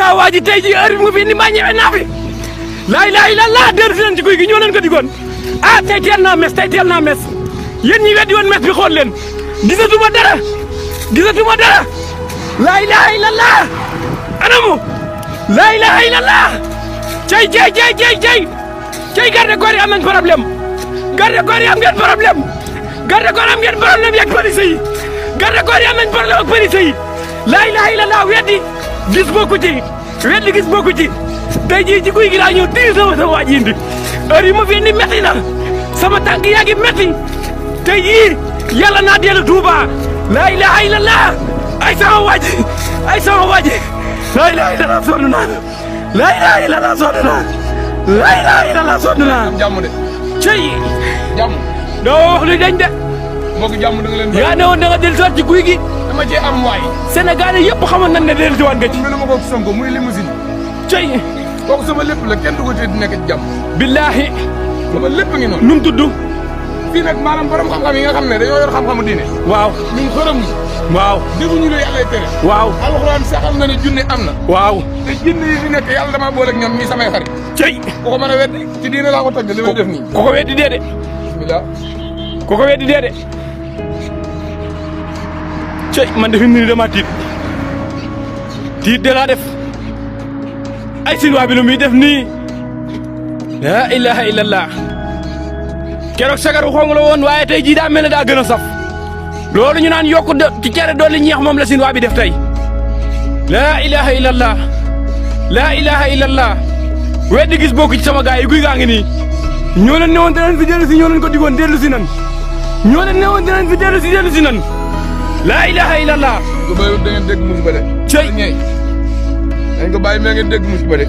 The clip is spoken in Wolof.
saa waa ji tey ji heure bi mu fi indi maa ñëwee naa fi laa ilaaha illallaah dellu si leen ci guy gi ñoo leen ko digoon ah tey teel naa mes yéen ñi weddi woon mes bi xool leen gisatuma dara laa ilaaha illallaah anamu laa ilaaha illallaah cey garde corps yi am nañ problème garde corps yi am ngeen problème yak police yi garde corps yi am nañ problème ak police yi laa ilaaha illallaah weddi gis bokku ci tey jii ci guy gi laa ñëw tiir sama waa ji indi heure yi ma fi indi metti na sama tànk yaa ngi metti tey jii yàlla naa dellu Touba laa ilaaha illallaah ay sama waa ji laa ilaaha illallaah sonn naa laa ilaaha illallaah sonn naa jàmm de cey jàmm doo wax luy dañ de mbokk jàmm da nga leen yaa ne woon da nga dellu siwaat ci guy gi dama cee am waay Sénégal yëpp xamoon nañ ne dellu siwaat nga ci mel na ma kooku Sonko muy limousine cey kooku sama lépp la kenn du ko tee di nekk ci jàmm billaahi sama lépp ngi noonu nu mu tudd fii nag maanaam borom xam-xam yi nga xam ne dañoo yor xam-xamu diine waaw ñun xërëm waaw dégguñu lu yàlla tere waaw alxuraan saxal na ne junne am na waaw te junne yi fi nekk yàlla damaa boole ak ñoom ñii samay xarit cey ku ko mën a weddi ci diine laa ko toj li may def nii ku ko weddi dee de bismillah ku ko weddi dee de cey man de fi mu ne dama tiit de laa def ay Sinwaa bi lu muy def nii laa ilaaha illallaah keroog sagar xonq la woon waaye tey jii daa mel ne daa gën a saf loolu ñu naan yokku ci cere dolli ñeex moom la Sinwaa bi def tey laa ilaaha illallaah weddi gis bokku ci sama gaay yi guy gaa ngi nii ñoo leen newoon danañ fi dellu si ñoo leen ko digoon dellu si nan ñoo leen newoon danañ fi dellu si nan laa ilaaha illallaah ko bàyyi da ngeen dégg musiba de cey dañ ko bàyyi mais ngeen dégg musiba de